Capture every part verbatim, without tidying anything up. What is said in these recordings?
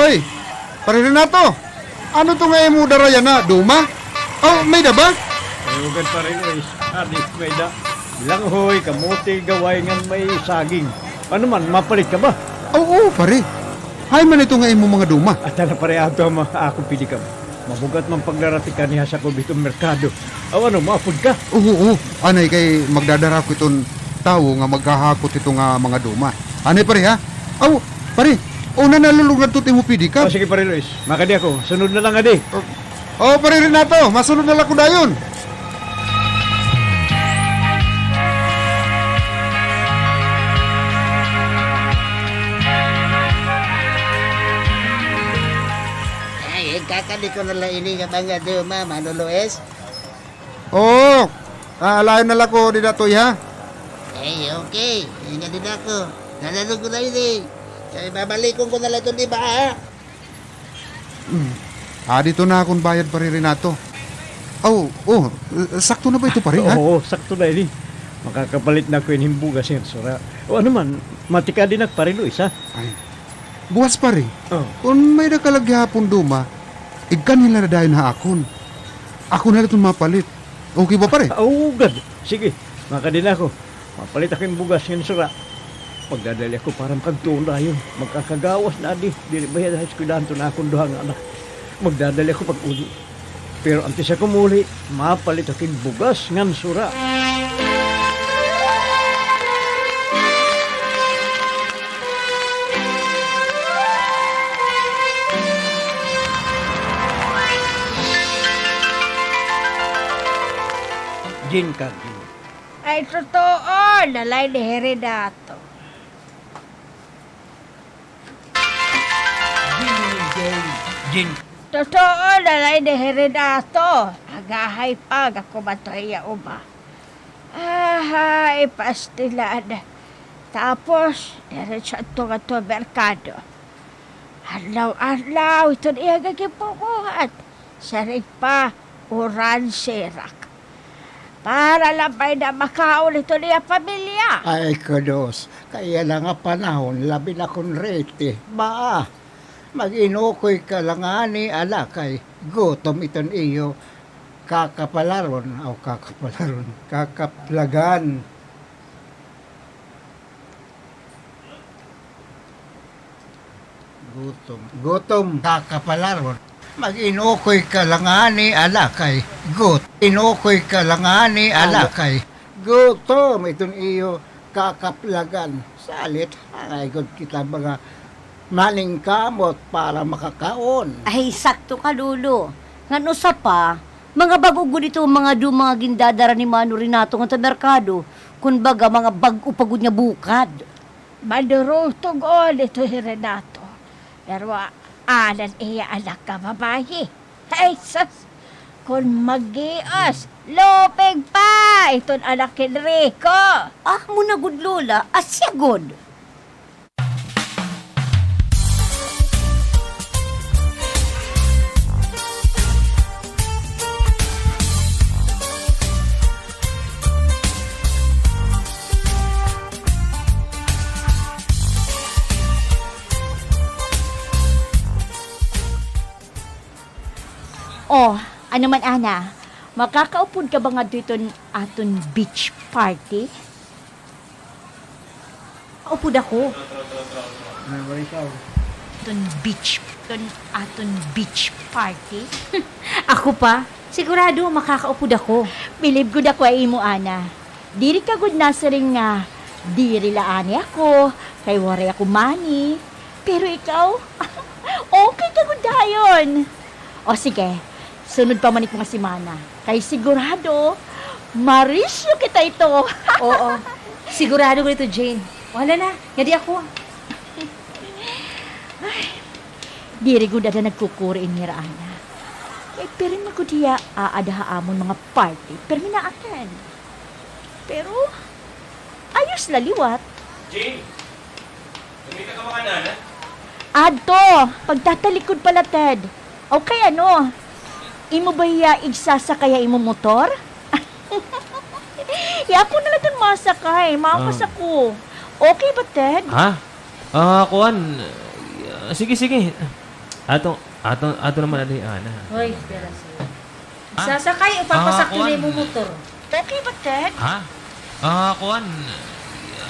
Oy, Pare Renato, ano ito nga imo dara yana, duma? Aw, may-ada ba? Ay, ugad, Pare Luis. Adi, may-ada. Langhoy, kamote, gaway ngan may saging. Ano man, mapalit ka ba? Aw, oo, pare. Hain man ito nga imo mga duma? Ata na, pare, adto ha akon pedicab. Mabug-at man pagdara tikang dinhi ha sakob hiton merkado. Aw, ano, maupod ka? Oo, oo. Anay kay magdadara ako hiton tawo nga maghahakot hito nga mga duma. Anay, pare, ha? Aw, pare, una na la ngadto ha imo pedicab. O, sige, Pare Luis. Makadi ako. Sunod na la ngadi. O, o, Pare Renato, masunod na la ako dayon. Ay, ikakadi ko na la ini nga mga duma, Mano Luis. Oo. Ah, alayon na la ko dida, Toy, ha? Ay, okay. Ingat dida ako. Nananog ko na ini. Kay babalikon ko na la iton iba, ha? Hmm. Ah, dito na akon bayad, Pare Renato. Aw, oh, sakto na ba ito, pare, ha? Oo, sakto na ini. Makakapalit na ako hin bugas ngan sura. O ano man, matikadi na ak, Pare Luis, ha? Ay. Buwas, pare. Oh. Kon may-ada ka la gihapon duma, igkan hira dayon ha akon. Ako na la iton mapalit. Okay ba, pare? Ah, oo, gad. Sige, makadi na ako. Mapalit ako hin bugas ngan sura. Magdadali ako para makadto dayon. Makakagawas na adi. Diri ba hiya eskwelahan iton akon duha nga anak? Magdadali ako pag-uli. Pero antes ako muli, mapalit ako hin bugas ngan sura. Jin ka, Jin. Ay, totoo, na la ini hi Renato. Jin, Jin, Jin. Totoo na la ini hi Renato. Agahay pa nga kumadto ha iya uma. Ahay, pastilan. Tapos, diretso adto ngadto ha merkado. Adlaw-adlaw, iton iya nga ginbubuhat. Siring pa, uran sirak. Para la may-ada makaon iton iya pamilya. Ay, kudos. Kay yana nga panahon, labi na kon riti. Ba, mag-inukoy ka la ngani, ala, kay gutom iton iyo kakapalaron, aw, kakapalaron, kakaplagan. Gutom. Gutom. Kakapalaron. Mag-inukoy ka la ngani, ala, kay gut-, inukoy ka la ngani, ala, kay gutom iton iyo kakaplagan. Salit, hangay gud kita mga maningkamot para makakaon. Ay, sakto ka, Lolo. Ngan usa pa, mga bag-o gud ito, mga duma nga gindadara ni Mano Renato ngadto ha merkado. Kun baga, mga bag-o pa gud nga bukad. Madurutog uli ito hi Renato. Pero, ah, aada an iya anak nga babaye. Ay, sus! Kon maggios, lupig pa iton anak ni Rico. Ah, amo na gud, Lola. Asya gud. Oh, ano man, Ana? Makakaupod ka ba ngadto hiton aton beach party? Upod ako. Ano ba ikaw? Ton beach, ton aton beach party? Ako pa? Sigurado makakaupod ako. Bilib gud ako ha imo, Ana. Diri ka gud nasiring nga diri la anay ako, kay waray ako money. Pero ikaw, okay ka gud dayon. O sige, sunod pa man ito nga semana. Kay sigurado, marisyo kita ito. Oo, sigurado ko ito, Jane. Wala na, ngadi ako. Ay, diri gud ada nagkukuri ini hira Ana. Kay pirmi gud hiya aada ha amon mga party, pirmi na-attend. Pero, ayos la liwat. Jane, kumita ka mga nana? Adto, pagtatalikod pala, Ted. Okay, ano? Imo ba hiya igsasakay ha imo motor? Hiya ako na la iton masakay, mawas ako. Okay ba, Ted? Ha? Ah, kuan. Ah, sige, sige. Ato, ato, ato naman adi, ana. Hoy, pera siya. Ah? Sasakay o papasakto na imo motor? Okay ba, Ted? Ha? Ah, kuan.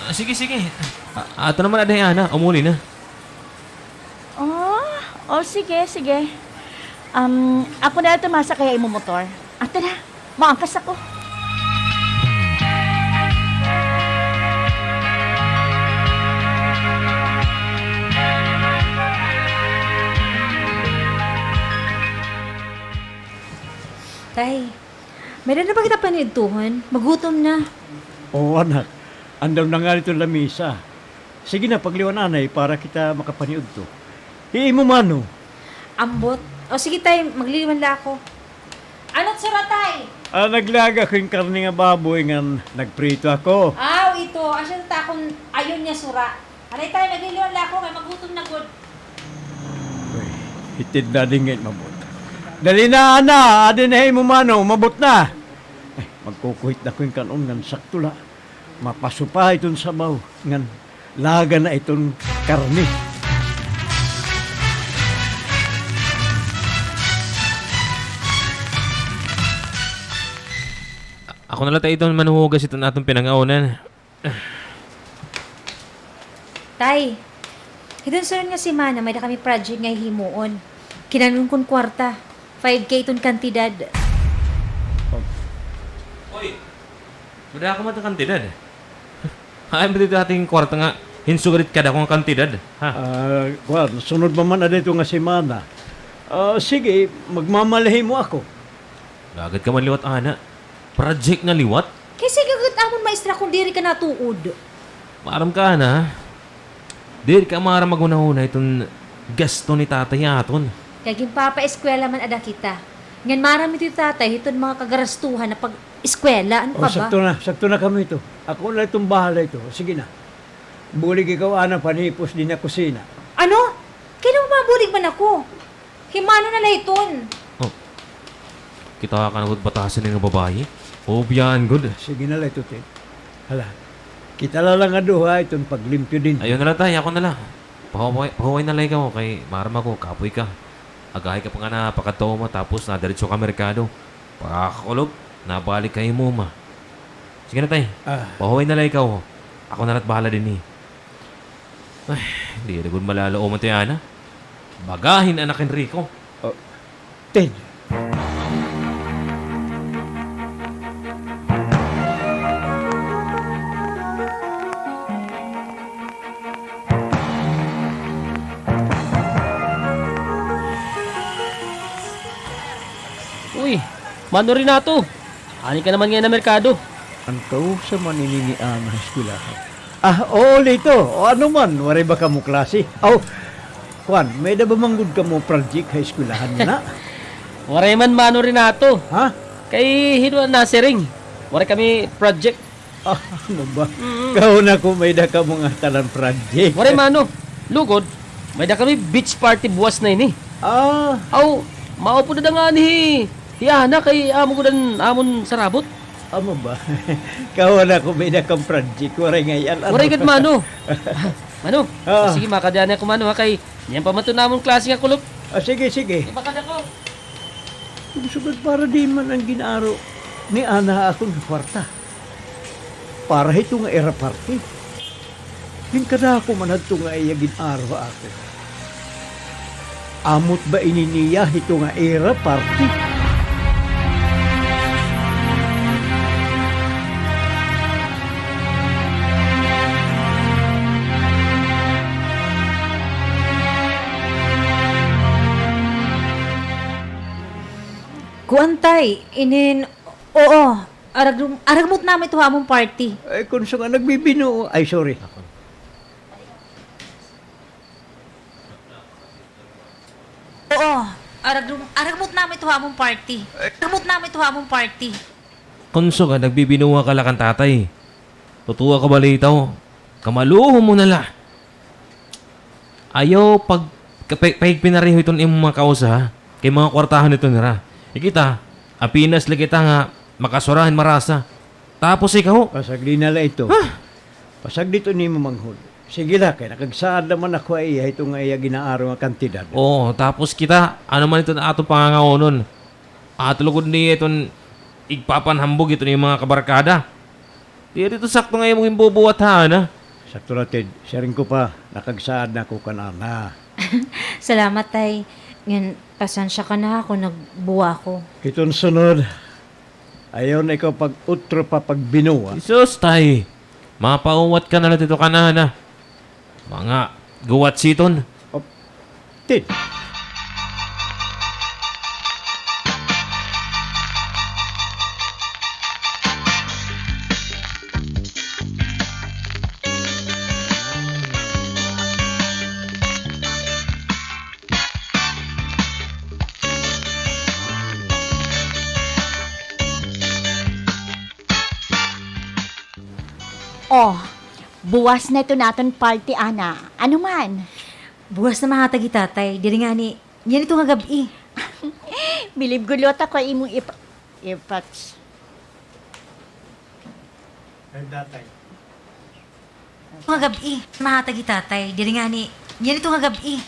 Ah, sige, sige. A-, ato naman adi, ana. Umuli na. Oh, oh, sige, sige. Um, ako na ito masakay imo motor. Ato na. Maangkas ako. Tay, may-ada na ba kita paniudtohon? Magutom na. Oo, anak. Andam na ngani iton lamisa. Sige na, pagliwan anay para kita makapaniudto. Hi imo mano? Ambot. O sige, tay, magliwan la ako. Ano't sura, tay? Ah, naglaag ako hin karne nga baboy ngan nagprito ako. Aw, ito. Asya ta akon ayon nga sura. Anay, tay, magliwan la ako kay magutom na gud. Uy, hitid na din ngay mabot. Dali na, ana. Adi na hi imo mano, umabot na. Ay, magkukuhit na ko hin kan-on ngan sakto la. Mapasupa iton sabaw ngan laagan na iton karne. Ako na la, tay, iton manhuhugas iton aton pinangaunan. Tay, hiton sunod nga semana, may-ada kami project nga hihimuon. Kinahanglan kon kwarta. Five K iton kantidad. Oy, madako man iton kantidad. Hain ba dida aton kwarta nga hin sugad it kadako nga kantidad, ha? Ah, kuan, sunod pa man ada ito nga semana. Ah, sige, magmamalihimo ako. Gagad ka man liwat, ana. Project nga liwat? Kay sige gad amon maestra kon diri ka natuod. Maaram ka, ana. Diri ka maaram maghunahuna hiton gasto ni tatay ha aton. Kay ginpapaeskwela man ada kita. Ngan maaram ito hi tatay hiton mga kagarastuhan na pag-eskwela. Ano ka ba? O, sakto na. Sakto na kamo hito. Ako na iton bahala hito. Sige na. Bulig ikaw, ana, panhipos dinhi ha kusina. Ano? Kay ano mabulig man ako? Hi mano na la hiton. O. Kita ka na gud batasan ini nga babaye. Pahubayaan gud. Sige na la ito, Tin. Hala. Kita la la nga duha iton paglimpyo dinhi. Ayaw na la, tay, ako na la. Pahuway, pahuway na la ikaw kay maaram ako kapoy ka. Agahi ka pa ngani pakadto ha uma tapos nadiretso ka merkado. Pagkakakulob, nabalik ka ha imo uma. Sige na, tay. Ah. Pahuway na la ikaw. Ako na la't bahala dinhi. Ay, diri gud malalaoman ti ana. Baga hin anak hin riko. O, Tin. Uy, Mano Renato! Anhi ka naman ngay-an ha merkado. An kausa man ini ni Ana ha eskwelahan. Ah, oo, Lito. O ano man, waray ba kamo klase? Aw, kuan, may-ada ba man gud kamo project ha eskwelahan yana? Waray man, Mano Renato. Ha? Kay hin-o an nasiring? Waray kami project. Ah, ano ba? Mm. Kahuna ko may-ada kamo ngatanan project. Waray, Mano. Lugod, may-ada kami beach party buwas na ini. Ah. Aw, maupod ada ngani hi Hi Ana kay amo gud an amon sarabot. Amo ba? Kahuna ko may-ada kam project, waray ngay-an, ano? Waray gad, Mano. Mano, ah, sige, makadi anay ako, Mano, ha, kay niyan pa man iton amon klase nga kulop. Ah, sige, sige. Ibakad ako. Kon sugad para diin man an gin-aro ni Ana ha akon nga kwarta. Para hito nga ira party. Hin kadako man hadto nga iya gin-aro ha akon. Amot ba ini niya hito nga ira party? Kuan, tay, inin, oo. Arag-, aragmot namon ito ha amon party. Ay, kon sugad nagbibinuo. Ay, sorry. Oo, arag-, aragmot namon ito ha amon party. Aragmot namon ito ha amon party. Kon sugad nagbibinuo ka la kan tatay. Tutuo ka ba, Lito? Kamaluho mo na la. Ayaw pag-, pa-, pahigpin pareho iton imo mga kausa, ha? Kay mga kwartahon iton nira. Hi kita, apenas la kita nga makasura hin marasa. Tapos ikaw? Pasagdi na la ito. Ha? Pasagdi ito nimo manghod. Sige la, kay nakagsaad naman ako ha iya, ito nga iya ginaaro nga kantidad. Oo, tapos kita, ano man iton aton pangangaunon? Ato lugod niya iton igpapanhambog iton iyong mga kabarkada. Diri ito sakto nga imo ginbubuhat, ha, Ana? Sakto la, Ted. Siring ko pa, nakagsaad na ako kan Ana. Salamat, Tay. Ngan, pasensya ka na ha kon nagbuwa ako. Iton sunod, ayaw na ikaw pag-utro pa pagbinuwa. Sus, Tay. Mapauwat ka na la dito kan Ana. Mga guwat siton. Op. Tin. Oh, buwas na ito naton party, Ana. Ano man? Buwas na mahatag hi Tatay. Diri ngani, niyan ito nga gab-i. Bilib gud liwat ako ha imo ip-, earpods. Ay, Tatay. Mga gab-i, mahatag hi Tatay. Diri ngani, niyan ito nga gab-i.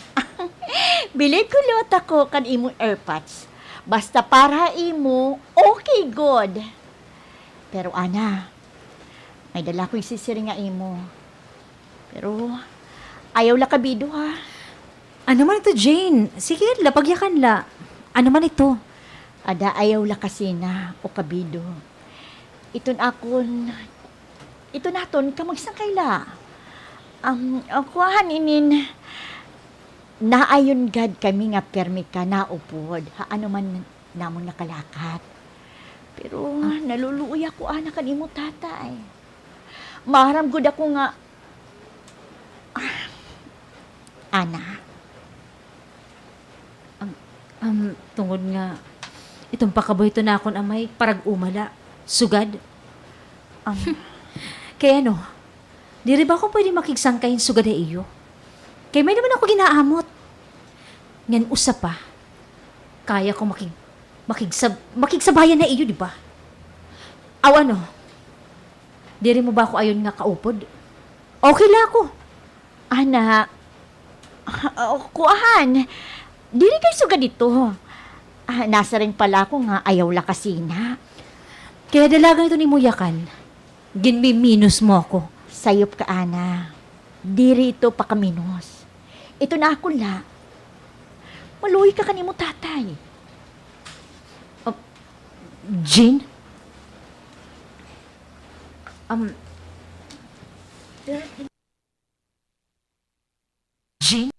Bilib gud liwat ako kan imo earpods. Basta para ha imo, okay gud. Pero, Ana, may dala ako isisiring ha imo. Pero, ayaw la kabido, ha? Ano man ito, Jane? Sige la, pagyakan la. Ano man ito? Ada, ayaw la kasina o kabido. Iton akon, iton aton kamagsangkay la. Am, ah, kuan inin, naayon gad kami nga pirmi ka naupod ha ano man namon nga kalakat. Pero naluluoy ako, Ana, kan imo tatay. Maaram gud ako nga, ah, Ana. Am, am, tungod nga iton pakabuhi iton akon amay, parag-uma la, sugad. Am, kay ano, diri ba ako pwede makigsangkay hin sugad ha iyo? Kay may-ada man ako ginaamot. Ngan usa pa, kaya ko makig-, makigsab-, makigsabayan ha iyo, di ba? Aw, ano? Diri mo ba ako ayon nga kaupod? Okay la ako. Ana, ah, kuan, diri kay sugad ito. Ah, nasiring pa la ako nga ayaw la kasina. Kay ada la gani iton imo yakan. Ginmiminus mo ako. Sayop ka, Ana. Diri ito pakaminos. Ito na ako la. Maluoy ka kan imo tatay. Ah, Jean? Um, Jean?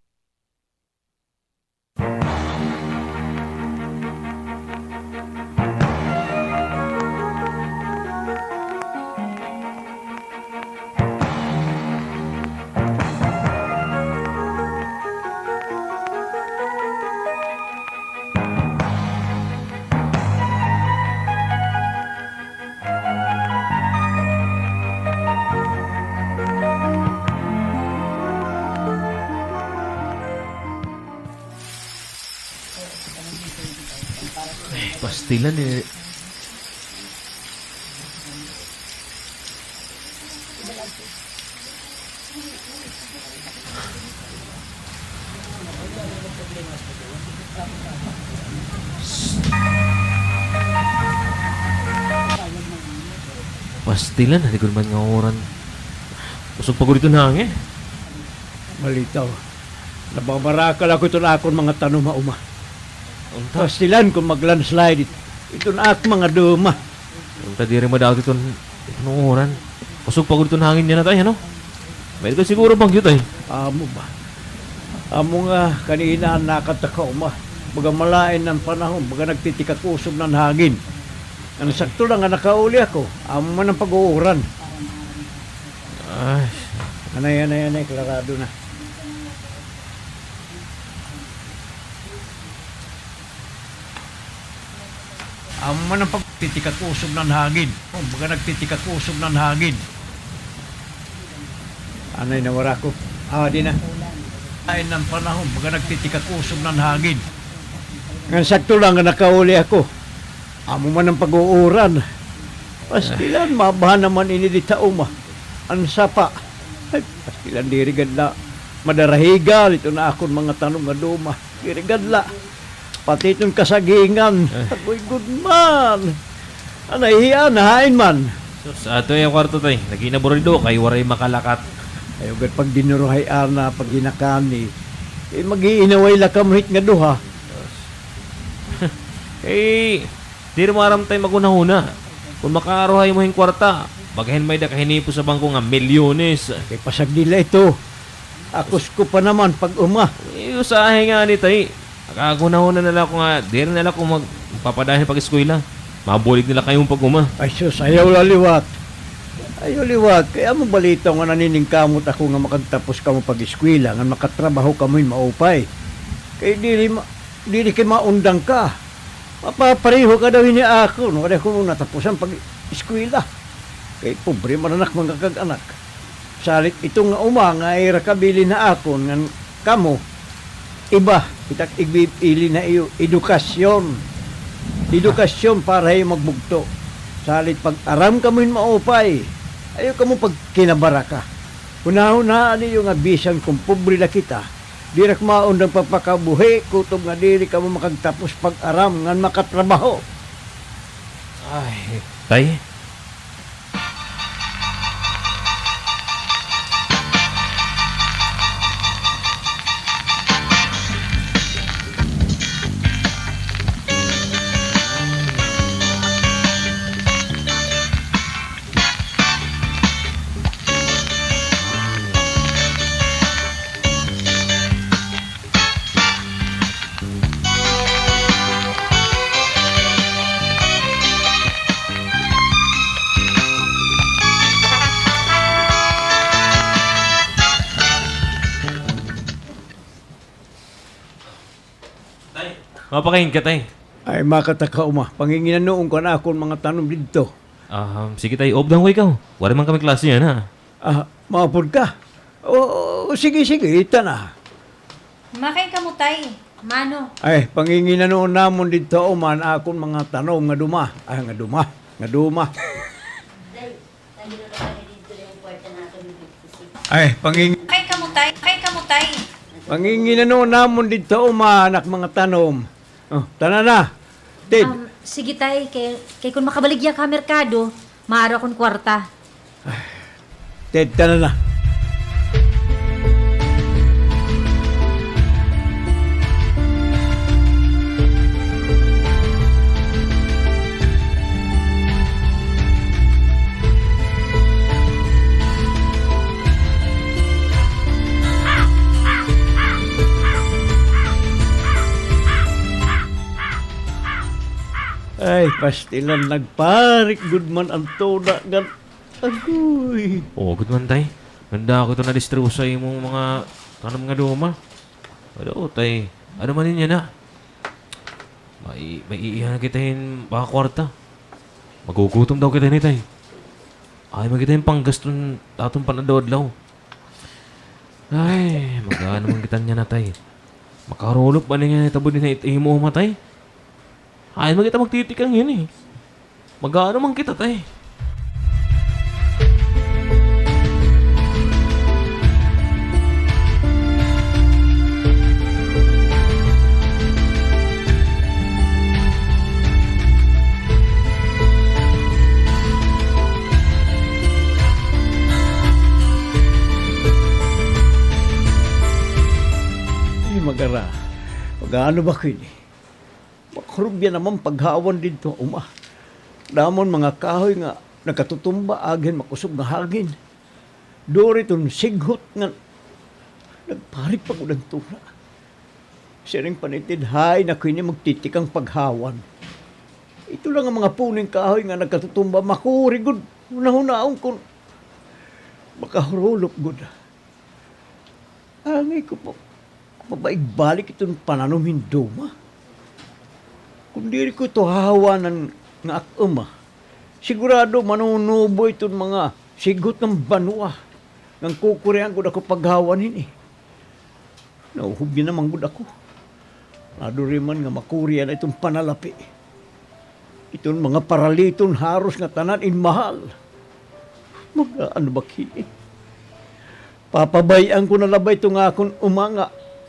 Ay, pastilan, eh. Pastilan, di ko man nga uran. Kusog pa gud iton hangin. Malitaw. Nababarakal ako iton akon mga tanom ha uma. Unta? Pastilan kon mag-landslide it-, iton ak mga duma. Unta diri madaot iton, iton uran. Kusog pa gud iton hangin niyan, Tay, ano? May ka siguro bagyo, Tay. Amo ba? Amo nga, kanina nakadto ak ha uma. Baga malain an panahon, baga nagtitikak usog na an hangin. An sakto la nga nakauli ako, amo man an pag-uuran. Ay. Anay, anay, anay, klarado na. Amo man an pag-, nagtitikak usog na an hangin. Oh, baga nagtitikak usog na an hangin. Anay, nawara ko. Ah, di na. Ay, an panahon, baga nagtitikak usog na an hangin. Ngan sakto la nga nakauli ako. Amo man an pag-uuran. Pastilan, mabaha naman ini dida ha uma. An sapa. Ay, pastilan, diri gad la madarahigan iton akon mga tanom nga duma. Diri gad la. Pati iton kasagingan. Ay. Agoy, gud man. Anay, hiya na, hain man. Sus, ato iya kwarto, tay. Nag-inaburido kay waray makalakat. Ayaw gad pagdinuruhay ana, paghinakani. Eh, mag-iinaway la kamo hit nga duha. Eh, diri mo aram, tay, maghunahuna. Kon makaaro ha imo hin kwarta, bagahin may-ada ka hinipos ha bangko nga milyones. Kay pasagdi la ito. Akos ko pa naman pag-uma. Eh, usahay ngani, tay. Nakaghunahuna na la ako nga diri na la ako magpapadayon pag-eskwela. Mabulig na la kay imo pag-uma. Ay sus, ayaw la liwat. Ayaw liwat. Kay amo balita nga naniningkamot ako nga makagtapos kamo pag-eskwela, ngan makatrabaho kamo hin maupay. Kay diri ma-, diri kay maundang ka. Mapapareho ka daw hini akon, waray ko natapusan pag-eskwela. Kay pobre man an ak mga kag-anak. Salit ito nga uma nga ira kabilin ha akon ngan kamo, iba, kita it igbibilin ha iyo, edukasyon. Edukasyon para ha iyo magbugto. Salit pag-aram kamo hin maupay, ayaw kamo pagkinabaraka. Hunahunaa niyo nga bisan kon pobre la kita, diri ak maundang pagpakabuhi kutob nga diri kamo makagtapos pag-aram ngan makatrabaho. Ay, tay? Tay, mapakain ka, tay. Ay, makataka, uma. Panginginanoon ko an akon mga tanom didto. Ah, sige, tay. Obdan ko ikaw. Waray man kami klase yana. Ah, maupod ka? O, sige, sige, tana. Makain kamo, tay. Mano? Ay, panginginanoon namon didto, uma, an akon mga tanom nga duma. Ay, nga duma. Nga duma. Ay, panging- Kay kamo, tay. Kay kamo, tay. Panginginanoon namon didto, uma, an ak mga tanom. O, tana na. Ted. Um, sige, tay. Kay, kay kon makabaligya ka ha merkado, maaro akon kwarta. Ted, tana na. Ay, pastilan, nagparik gud man an tuna ngan Agoy. O, gud man, tay. Nanda ako ito na-disturbo sa imong mga tanom nga duma. Ano, tay? Ano man niya na? May, may iihan kita hin baka kwarta. Magugutom daw kita ni, tay. Ay, may kita hin panggaston aton pan-adlaw-adlaw. Ay, mag-ano man kita niya na, tay. Makarulop ba niya tabod na it imo, uma, tay? Ay, may kita magtitikang yan, eh. Mag-aano man kita, tay? Ay, mag-ara. Mag-aano ba ko ini? Makarubya naman paghawan didto, uma. Damo an mga kahoy nga nagkatutumba, agi han makusog nga hangin. Duri iton sighot nga nagparik pa gud an tuna. Siring pa ni Ted, hain ako ini magtitikang paghawan. Ito la nga mga puno hin kahoy nga nagkatutumba, makuri gud. Hunahunaon kon makahurulop gud. Angay ko pa, ko pa ba igbalik iton pananom hin duma? Kon diri ko ito hahawanan nga ak ama, sigurado manunubo iton mga sighot ngan banwa ngan kukurian gud ako paghawan hini. Nauhubya naman gud ako. Naduri man nga makuri yana iton panalapi. Iton mga paraliton haros nga tanan in mahal. Mag-aano ba ak hini? Papabay-an ko na la ba iton akon uma nga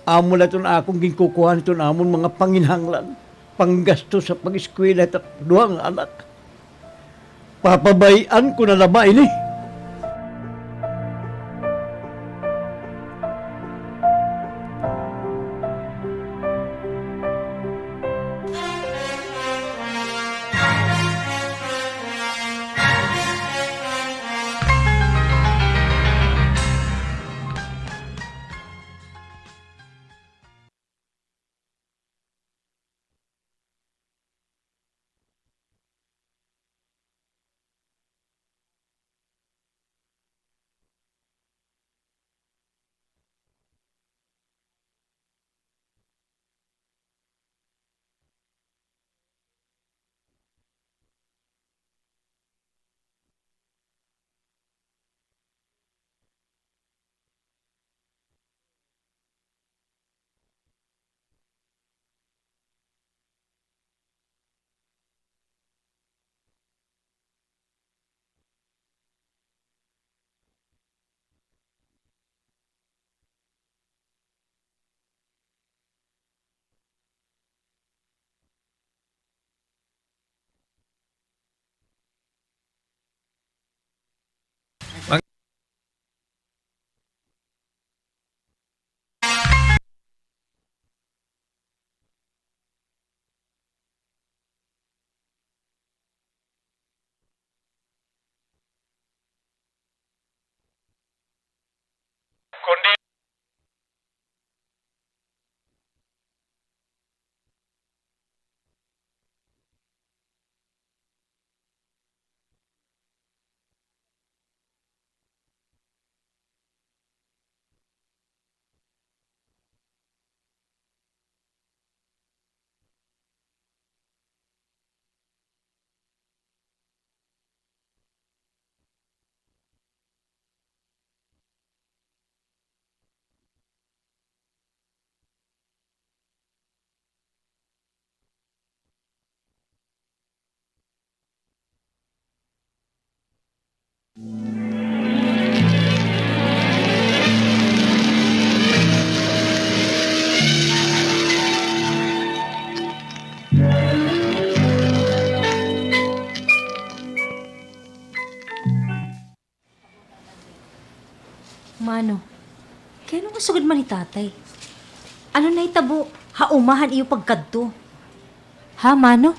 amo la iton akon ginkukuhaan iton amon mga panginahanglan, panggastos ha pag-eskwela hit akon duha nga anak? Papabay-an ko na la ba ini? Mano, kay ano nga sugad man ni Tatay? Ano nahitabo ha uma han iyo pagkadto? Ha, Mano?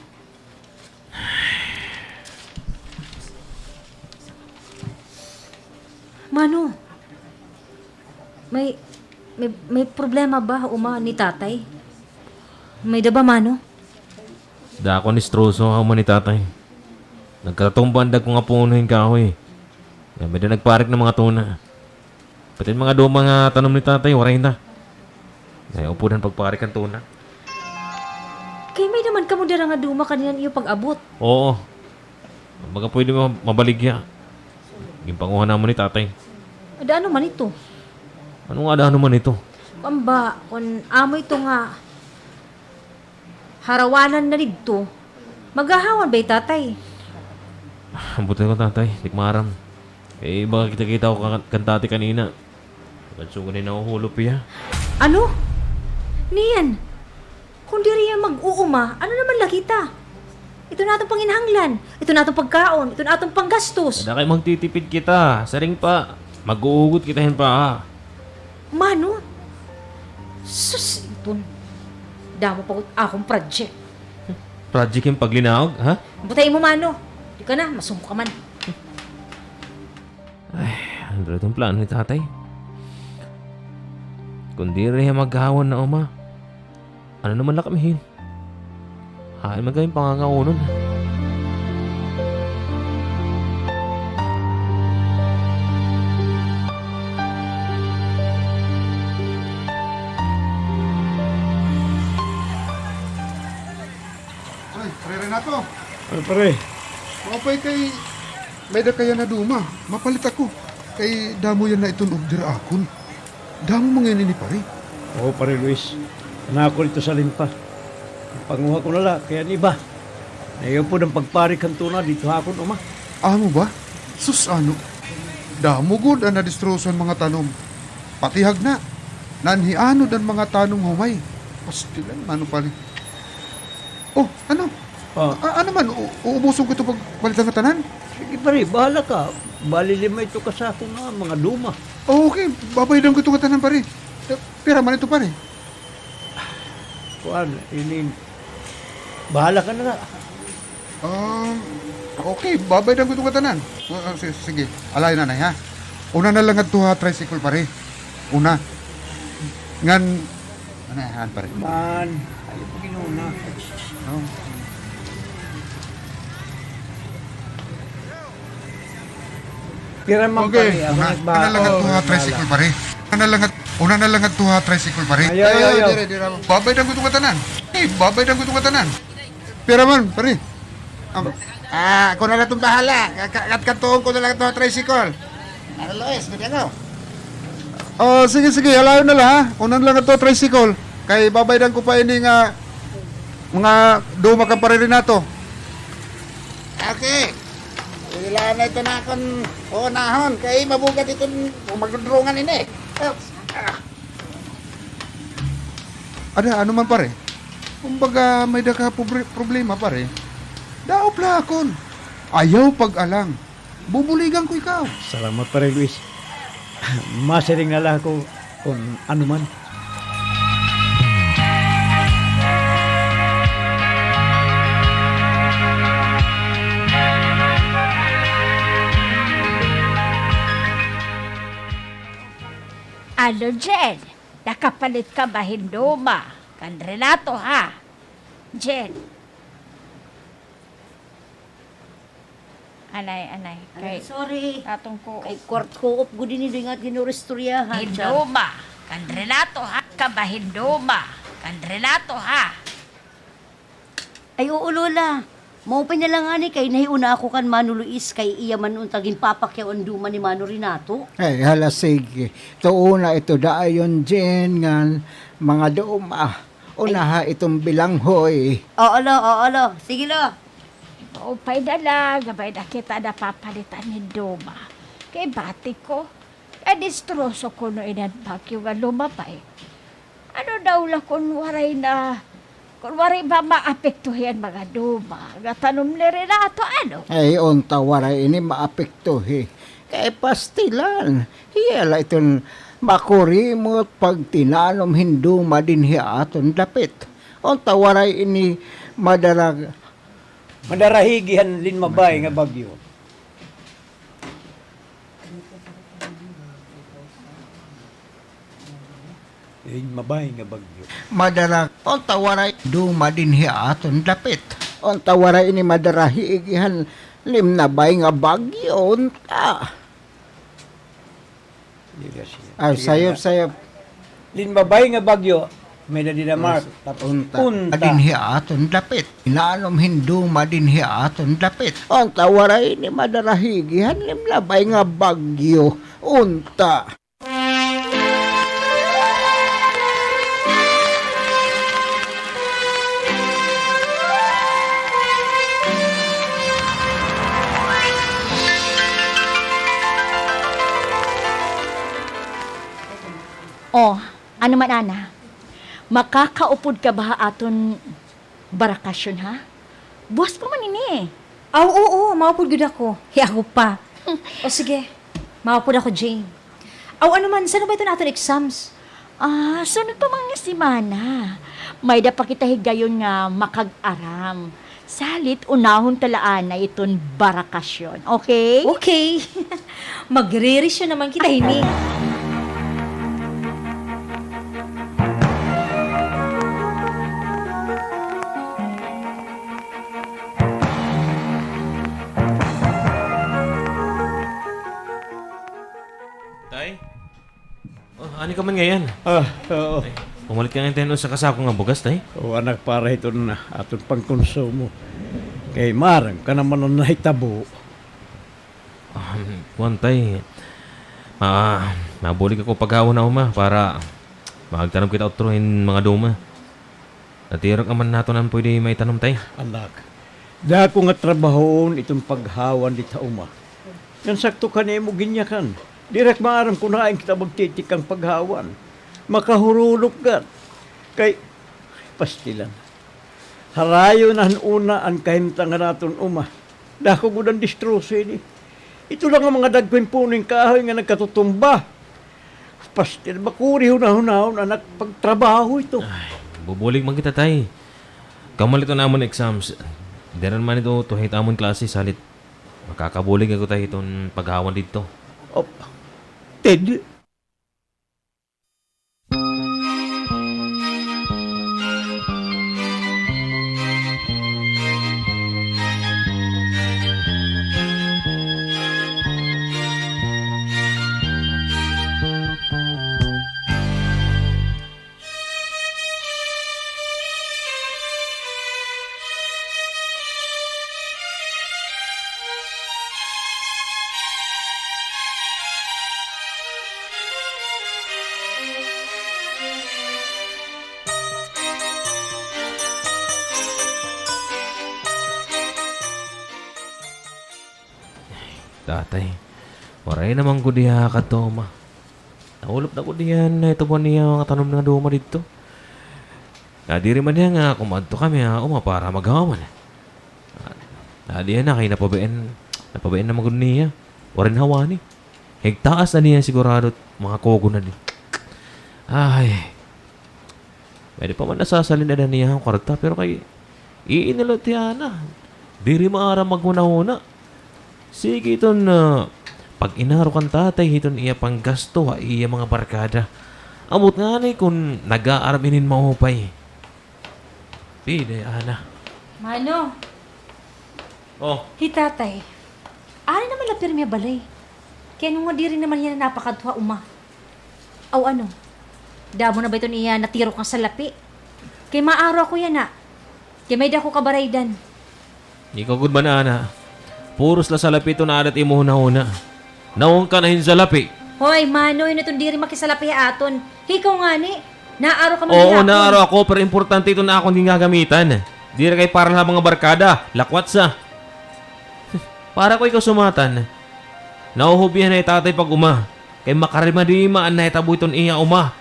Mano, may, may, may problema ba ha uma ni Tatay? May-ada ba, Mano? Dako an distroso ha uma ni Tatay. Nagkatatumba an dagko nga puno hin kahoy. Nga may-ada nagparik han mga tuna. Pati an mga duma nga tanom ni Tatay, waray na. Naiupod han pagparik han tuna. Kay may-ada man kamo dara nga duma kanina han iyo pag-abot. Oo. Baga pwede ma-, mabaligya. Ginpanguha namon ni Tatay. Ada ano man ito? Ano nga ada ano man ito? Kuan ba, kun amo ito nga harawanan na didto, maghahawan ba hi Tatay? Ambot ako, Tatay, di ko maaram. Eh, baga kita-kita ko kan, kan Tatay kanina. Baga sugad hin nahuhulop hiya. Ano? Niyan, kun diri hiya mag-uuma, ano naman la kita? Ito an aton panginahanglan, ito an aton pagkaon, ito an aton panggastos. Ada kay magtitipid kita, siring pa, mag-uugot kita hin paa. Mano? Sus, iton. Damo pa gud akon project. Project hin paglinaog, ha? Butay mo, Mano. Di ka na, masumo ka man. Ay, ano iton plano ni Tatay? Kun diri hiya maghahawan na uma, ano naman la kami hin? Hain man kami pangangaunon? Ay, Pare Renato. Ay, pare. Maupay kay may-ada ka yana duma. Mapalit ako. Kay damo yana iton order akon. Damo man ngani ini, pare. Oo, Pare Luis. An akon ito sa limpa. Panguha ko na la, kay an iba, naiupod an pagparik han tuna didto ha akon uma. Amo ba? Sus, ano? Damo gud an nadistroso han mga tanom. Patihag na. Nanhianod an mga tanong humay. Pastilan, mano, pare. Oh, ano? Ah. A-, ano man, u-, uubuson ko ito pagpalit nga tanan? Sige, pare, bahala ka. Bali lima ito ka sako nga mga duma. Oh, okay, babayadan ko ito nga tanan, pare. Eh, pira man ito, pare? Kuan, inin, bahala ka na la. Um, okay, babayadan ko ito nga tanan. Ah, ah, si-, sige, alayon anay, ha? Una na la ngadto ha tricycle, pare. Una. Ngan, ano yan, pare? Man, ayaw pa ginuna. Oh. Pira man, okay, pare, ako una, nagba-, una na la ngadto ha tricycle, pare. Una na la ngadto, una na la ngadto ha tricycle, pare. Ayaw, ayaw, ayaw. Dire, dire. Babayadan ko ito nga tanan. Eh, babayadan ko ito nga tanan. Pira man, pare? Am-, ah, ako na la iton bahala. Ka-, ka-, kadtuon ko na la ito ha tricycle. Ano, Luis, gudi ako. Oh, sige, sige, alayon na la, ha? Una na la ngadto ha tricycle. Kay babayadan ko pa ini nga mga duma kan Pare Renato. Okay. Ila na ito na akon unahon. Kay mabugad iton magdudrungan ini. Oops. Ah. Ada, ano man, pare? Kumbaga, may-ada ka pobre-, problema, pare. Daop la akon. Ayaw pag-alang. Bubuligan ko ikaw. Salamat, Pare Luis. Masiring na la ako kon ano man. Ano, Jen? Nakapalit ka ba hin duma kan Renato, ha? Jen. Anay, anay. Anay, kay sorry. Atong ko. Kay kuwart-, kuop gud ini, di nga ginuristoryahan. Hin duma kan Renato, ha? Ka ba hin duma kan Renato, ha? Ay, oo, Lola. Maupay na la ngani kay nahiuna ako kan Mano Luis kay iya man unta ginpapakyaw an duma ni Mano Renato. Ay, hala, sige. Tuona ito dayon, Jen, ngan mga duma. Unaha iton bilanghoy. Oo, lo, oo, lo. Sige, lo. Maupay na la, gamay na kita napapalitan hin duma. Kay bati ko, nadistroso kuno ini han bagyo nga lumabay. Ano daw la kon waray na, kon waray ba maapekto hiya an mga duma nga tanom ni Renato, ano? Ay, unta waray ini maapektohi. Kay pastilan, hiya la iton makurimot pagtinanom hin duma dinhi ha aton dapit. Unta waray ini madara, madarahigi han linmabay nga bagyo. Linmabay nga bagyo. Madara, unta waray duma dinhi ha aton dapit. Unta waray ini madarahigi han linmabay nga bagyo, unta. Ay, sayop, sayop. Linmabay nga bagyo, may-ada dida, Mark. Tapos, unta. Unta. Dinhi ha aton dapit. Tinanom hin duma dinhi ha aton dapit. Unta waray ini madarahigi han linmabay nga bagyo. Unta. Oh, ano man, Ana? Makakaupod ka ba ha aton barakasyon, ha? Buwas pa man ini. Aw, oo, maupod gud ako. Hi, ako pa. O sige, maupod ako, Jane. Aw, ano man, san-o ba iton aton exams? Ah, sunod pa man nga semana. May-ada pa kita higayon nga makag-aram. Salit, unahon ta la anay iton barakasyon, okay? Okay. Magre-review naman kita hini. Tay? Oh, ani ka man ngay-an? Ah, oo. Ay, pumalit ka ngay-an hin usa ka sako nga bugas, tay. O, anak, para hiton aton pangkonsumo. Kay maaram ka naman an nahitabo. Ah, kuan, tay. Ah, mabulig ako paghawon ha uma para makagtanom kita utro hin mga duma. Natirok naman naton an pwede maitanom, tay. Anak, dako nga trabahoon iton paghawon dida ha uma. Ngan sakto ka nimo ginyakan. Diri ak maaram kon hain kita magtitikang paghawan. Makahurulok gad. Kay, pastilan. Harayo na han una an kahimtang han aton uma. Dako gud an distroso ini. Ito la nga mga dagko hin puno hin kahoy nga nagkatutumba. Pastil, makuri hunahunahon an ak pagtrabaho ito. Ay, bubulig man kita, tay. Kamo la iton amon exams. Diri man ito tuhay it amon klase, salit makakabulig ako, tay, hiton paghawan didto. Oh, Ted, Tatay, waray naman gud hiya kadto ha uma. Naulop na gud hiya han nahitabo niya mga tanom nga duma didto. Nadiri man hiya nga kumadto kami ha uma para maghawan. Nadiyan na kay napabain, napabain naman gud niya. Waray hawani. Higtaas na niya sigurado mga kugon na di. Ay. Pwede pa man nasasalin na niya an kwarta, pero kay iinulot hiya na. Diri maaram maghunahuna. Sige iton, ah, pag-inaro kan tatay hiton iya panggasto ha iya mga barkada. Ambot ngani kon nag-aaram inin maupay. Pide, ana. Mano? Oh. Hi tatay. Ari naman la pirmi ha balay. Kay ano nga diri naman hiya napakadto ha uma? Aw, ano? Damo na ba iton iya natirok nga salapi? Kay maaro ako yana. Kay may-ada ako kabaraydan. Ikaw gud man, ana. Puros la salapi iton aada ha imo hunahuna. Naunka na hin salapi. Hoy, Mano, hin-o iton diri makisalapi ha aton? Ikaw ngani, naaro ka man gihapon. Oo, naaro ako, pero importante iton akon gingagamitan. Diri kay para la ha mga barkada, lakwatsa. Para ko ikaw sumatan. Nahuhubihan na hi tatay pag-uma. Kay makarimadimarimad an nahitabo hiton iya uma.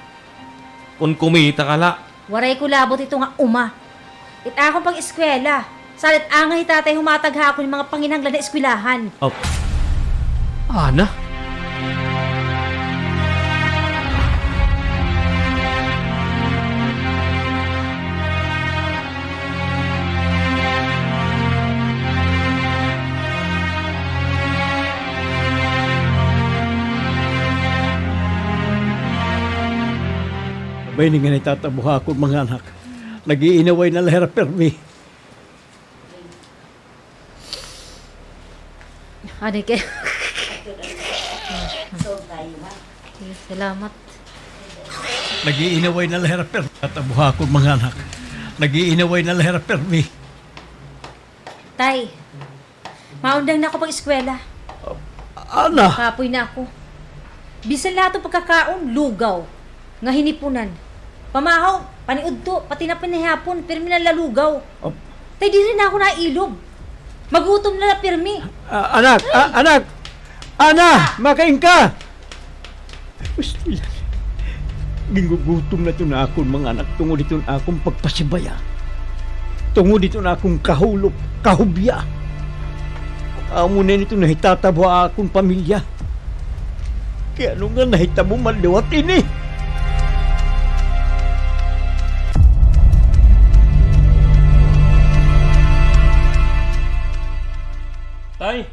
Kon kumita ka la. Waray ko labot hito nga uma. It akon pag-eskwela. Salit angay hi tatay humatag ha akon hin mga panginahanglan ha eskwelahan. Oh. Ana? Bay, ini nga nahitabo ha akon mga anak. Nag-iinaway na la hira pirmi. Ano kay? Sige, salamat. Nag-iinaway na la hira pirmi. Nahitabo ha akon mga anak. Nag-iinaway na la hira pirmi. Tay, maundang na ako pag-eskwela. Ana? Kapoy na ako. Bisan la aton pagkakaon, lugaw. Nga hinipunan. Pamahaw, paniudto, pati na panihapon, pirmi na la lugaw. Ap- Tay, diri na ako nailob. Magutom na la pirmi. Ah, anak, ah, anak! Ana, makain ka! Pastilan. Gingugutom na iton akon mga anak tungod hiton akon pagpasibaya. Tungod hiton akon kahulop, kahubya. Amo na ini iton nahitatabo ha akon pamilya. Kay ano nga nahitabo man liwat ini? Tay!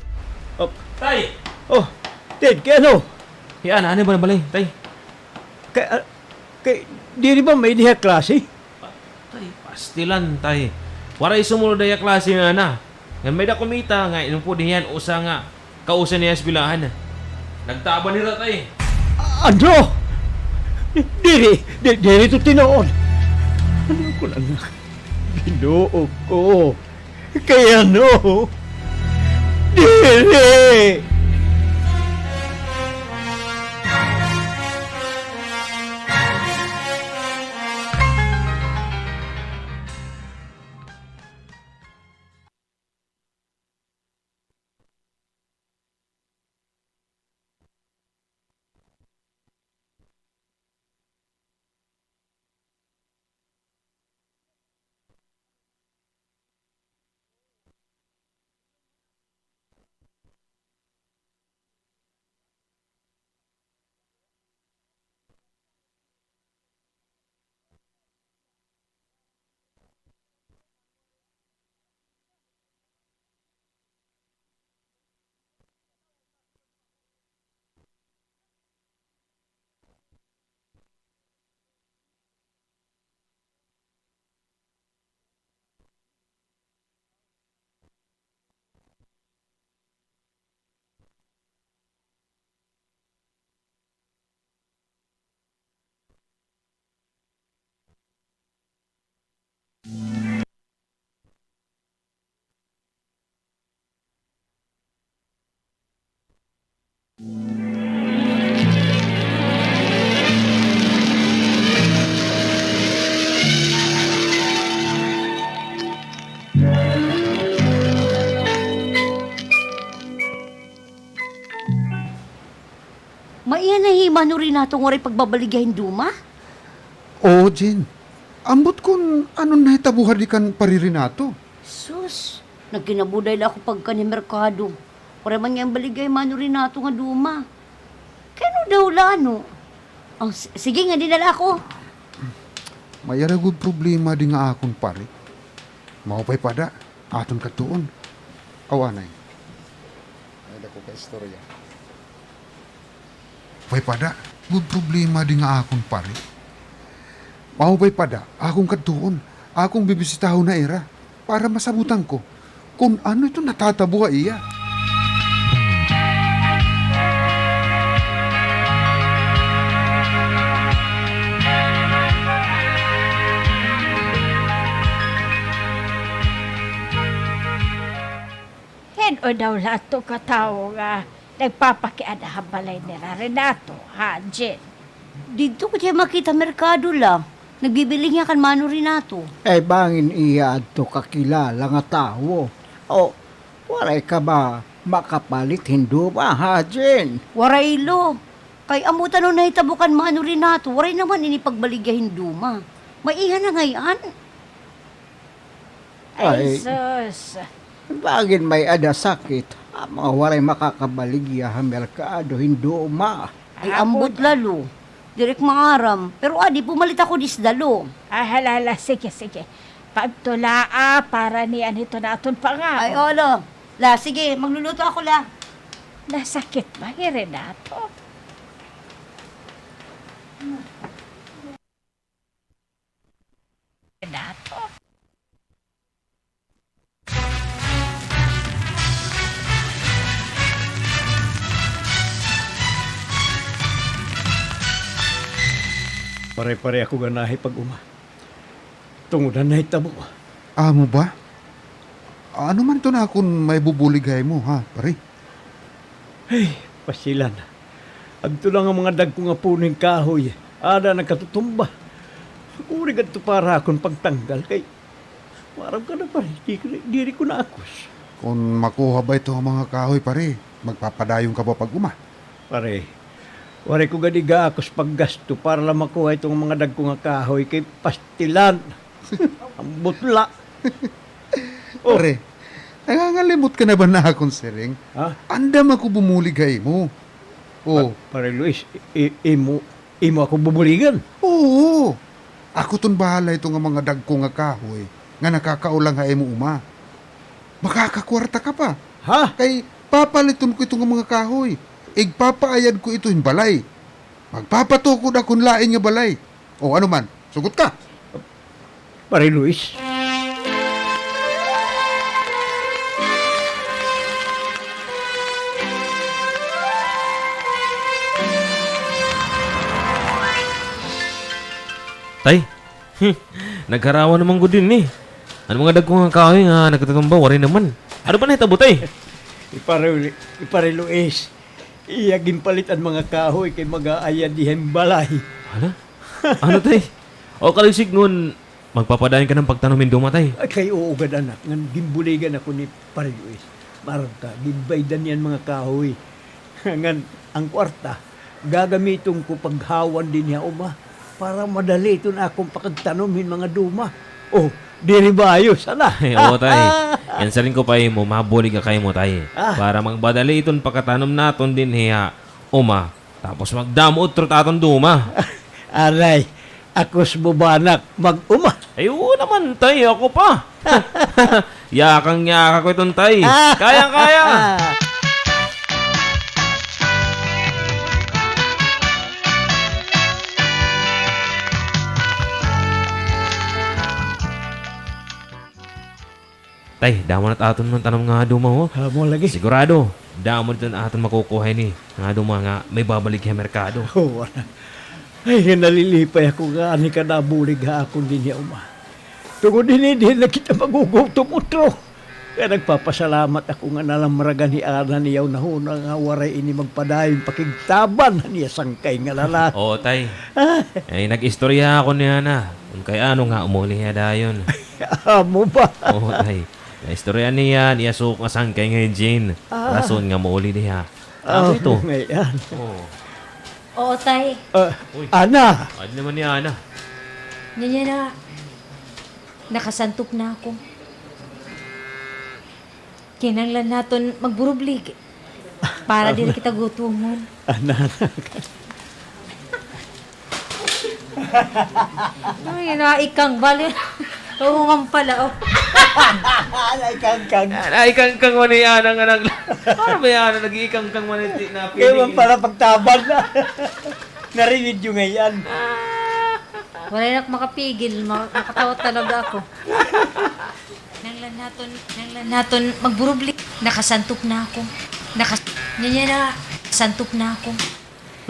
Oh. Tay! Oh, Ted, kay ano? Hi Ana, ano ba an balay, tay? Kay, ah, kay, diri ba may-ada hiya klase? Pa-, tay, pastilan, tay. Waray sumulod ha iya klase nga Ana. Ngan may-ada kumita, nga inupod hiya han usa nga kausa niya ha eskwelahan. Nagtaban hira, tay. A-, ano? Diri, di-, diri ito tinuod. Ano ko lang, Ginoo ko. Kay ano? Diri! Ni Mano Renato nga waray pagbabaligya hin duma? Oo, Jane. Ambot kon ano an nahitabo hadi kan Pari Renato. Sus, nagkinabuday la ako pagkan hi merkado. Waray man ngay-an baligya hi Mano Renato nga duma. Kay ano daw la, ano? Oh, s-, sige, ngadi na la ako. May-ada gud problema di nga akon, pare. Maupay pa ada, aton kadtuon. Aw, anay. May dako ka istorya. Maupay pa ada, gud problema di nga akon, pare. Maupay pa ada, akon kadtuon, akon bibisitahon ha ira, para masabutan ko kon ano iton natatabo ha iya. Hin-o daw la adto ka tawo nga nagpapakiana ha balay nira Renato, ha, Jin? Didto ko hiya makita ha merkado la. Nagbibiling hiya kan Mano Renato. Ay, bangin iya adto kakilala nga tawo. O, waray ka ba makapalit hin duma, ha, Jin? Waray, lo. Kay ambot ano nahitabo kan Mano Renato, waray naman ini pagbaligya hin duma. May-ada na ngay-an. Ay, ay, sus. Bangin may-ada sakit an mga waray makakabaligya ha merkado hin duma. Ay, ambot la, lo. Diri ak maaram. Pero adi, pumalit ako disda, lo. Ah, hala, hala. Sige, sige. Pagtulaa para niyan hito naton pangaon. Ay, oo, lo. La, sige. Magluluto ako, la. Nasakit ba hi Renato? Dato. Pare-pare ako ganahi pag-uma. Tungod han nahitabo. Amo ba? Ano man iton akon maibubulig ha imo, ha, pare? Ay, pastilan. Adto la nga mga dagko nga puno hin kahoy, ada nagkatutumba. Urig adto para akon pagtanggal kay maaram ka na, pare, di, diri ko naakos. Kon makuha ba ito nga mga kahoy, pare, magpapadayon ka ba pag-uma? Pare, waray ko gad igaakos paggasto para la makuha ito nga mga dagko nga kahoy kay pastilan. Ambot la. Oh. Pare, nangangalimot ka na ba ha akon siring? Ha? Andam ako bumulig ha imo. Oh. Pa-, Pare Luis, i-, imo, imo ako bubuligan? Oo. Ako ton bahala ito nga mga dagko nga kahoy nga nakakaulang ha imo uma. Makakakwarta ka pa. Ha? Kay papaliton ko ito nga mga kahoy. Igpapaayad ko ito hin balay. Magpapatukod ako hin lain nga balay. O, ano man? Sugot ka? Pare Luis. Tay, hmm, nagharawa naman gud dinhi. An mga dagko nga kahoy nga nagkatutumba, waray naman. Ano ba nahitabo, tay? Hi Pare Lu-, hi Pare Luis. Iya ginpalit an mga kahoy kay mag-aayad hiya hin balay. Hala? Ano, tay? O, kalisig ngon, magpapadayon ka na pagtanom hin duma, tay? Ay, kay oo gad, anak, ngan ginbuligan ako ni Pare Luis. Maaram ka, ginbaydan niya an mga kahoy. Ngan, an kwarta, gagamiton ko paghawan dinhi ha uma para madali iton akon pakagtanom hin mga duma. O, diri ba ayos, ana? Ay, oo, tay. Ngan siring ko pa ha imo, mabulig ako ha imo, tay. Ah. Para magmadali iton pakatanom naton dinhi ha uma. Tapos magdamo utro it aton duma. Aray, akos mo ba, anak, mag-uma? Ay, oo naman, tay. Ako pa. Yakang-yaka ko iton, tay. Kayang-kaya. Tay, damo na it aton man tanom nga duma, o. Amo lagi. Sigurado, damo dida an aton makukuha hini nga duma nga maibabaligya ha merkado. Oo, anak. Ay, nalilipay ako nga ani ka nabulig ha akon dinhi ha uma. Tungod hini, diri na kita magugutom utro. Kaya nagpapasalamat ako nga nalamragan hi Ana niyaw nahuna nga waray ini magpadayon pakigtaban han iya sangkay nga lalaki. Oo, tay. Ay, nag-istorya ako ni Ana. Kon kay ano nga umuli hiya dayon. Amo ba? Oo, tay. Naistorya niya an iya suko nga sangkay nga hi Jane. Ah. Rason nga muuli hiya. Amo ito. Ngay-an. Oo. Oo, tay. Ah, Uy. Ana. Adi naman ni Ana. Niya, niya na. Nakasantop na ako. Kinahanglan naton magburublig para diri kita gutomon. Ana, ana. Ay, naikang bali. Oo nga pala, oh. Naikangkang. Ah, naikangkang man ni Ana nga nag-, ano ba yan? Nag-iikangkang man ni ti-, na Kaya man pala pagtabag na. Narinig yung ngayon. Wala na ako makapigil. Ma-, makatawa talaga ako. Kinahanglan naton, kinahanglan naton magburublig. Nakasantop na ako. Nakas-, niya, niya na, santop na ako.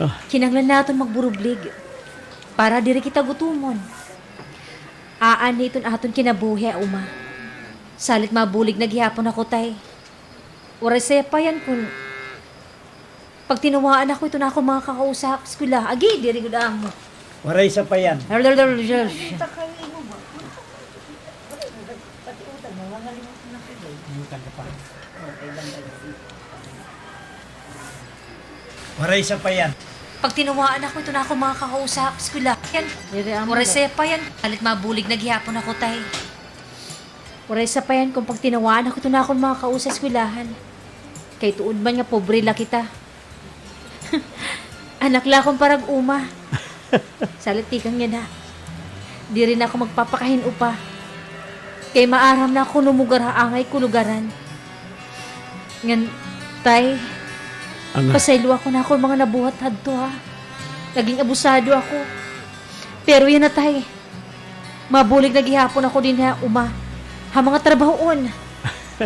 Ah. Kinahanglan naton magburublig para diri kita gutomon. Aanhi iton aton kinabuhi ha uma. Salit mabulig na gihapon ako, tay. Waray sayapayan kon pagtinawaan ako iton akon mga kakausa ha eskwela. Agi, diri gud amo. Waray sayapayan. Waray sayapayan. Pagtinawaan ako iton akon mga kakausa ha eskwela. Yan. Diri amo. Waray sayapayan. Salit mabulig na gihapon ako, tay. Waray sayapayan kon pagtinawaan ako iton akon mga kausa ha eskwelahan. Kay tuod man nga pobre la kita. Anak la akon parag-uma. Salit tikang yana, diri na ako magpapakahin-o pa. Kay maaram na ako numogar ha angay ko lugaran. Ngan, tay, Ana. Pasayloa ko na akon mga nabuhat hadto, ha. Naging abusado ako. Pero yana, tay, mabulig na gihapon ako dinhi ha uma. Ha mga trabahoon.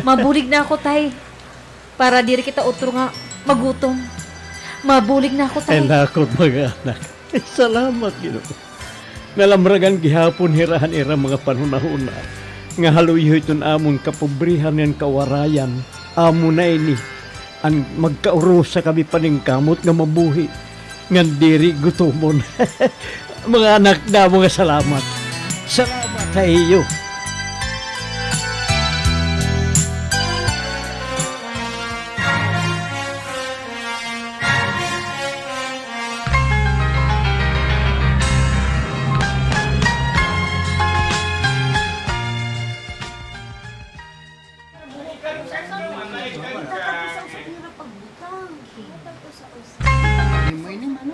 Mabulig na ako, tay. Para diri kita utro nga magutom. Mabulig na ako, tay. Ay, nakon, mga anak. Ay, salamat, Ginoo. Nalamragan gihapon hira han ira mga panhunahuna nga haluyhoy iton amon kapobrehan ngan kawarayan. Amo na ini an magkaurusa kami paningkamot nga mabuhi ngan diri gutomon. Mga anak, damo nga salamat. Salamat ha iyo.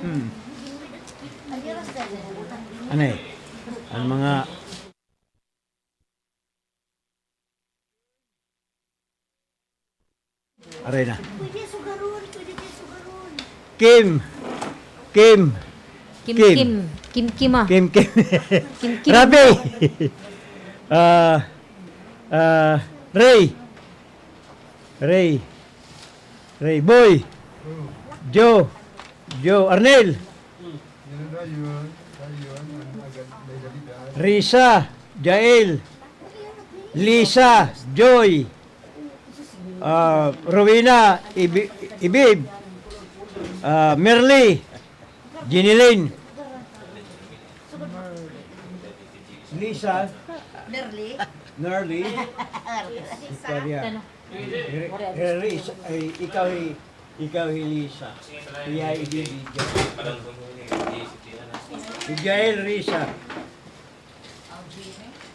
Hmm. Ano eh? Ang mga Aray na. Pwede sugaron, pwede sugaron. Kim. Kim. Kim, Kim. Kim. Kim, Kim, ah. Kim, Kim. Kim, Kim. Rabi. Ah, ah, Ray. Ray. Ray. Boy. Joe. Joe. Arnel. Risa, Jael, Lisa, Joy, ah, Rowena, Ibi-, Ibib, ah, Merly, Jeneline, Lisa, Nerly, Nerly, Victoria. Re-, re-, Risa, ay, ikaw hi, ikaw hi Lisa. Iya, hi Bibi. Hi Jael Risa.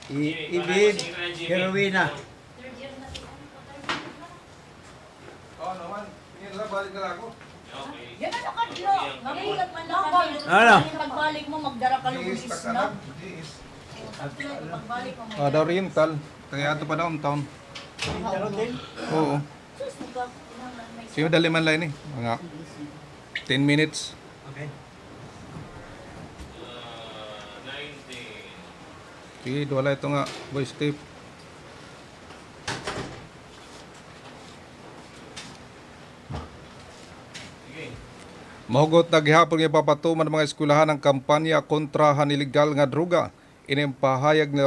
Hi, hi Bibi, hi Rowena. Ano? Pagbalik mo, magdara ka lugod isda. Ah, daw Oriental. Kaya ato pa downtown. Oo. Sige, dali man la ini. Mga ten minutes. Okay. Sige, wala ito nga voice tape. Mahugot na gihapon nga ipapatuman han mga eskwelahan an kampanya kontra han iligal nga droga. Ini an pahayag ni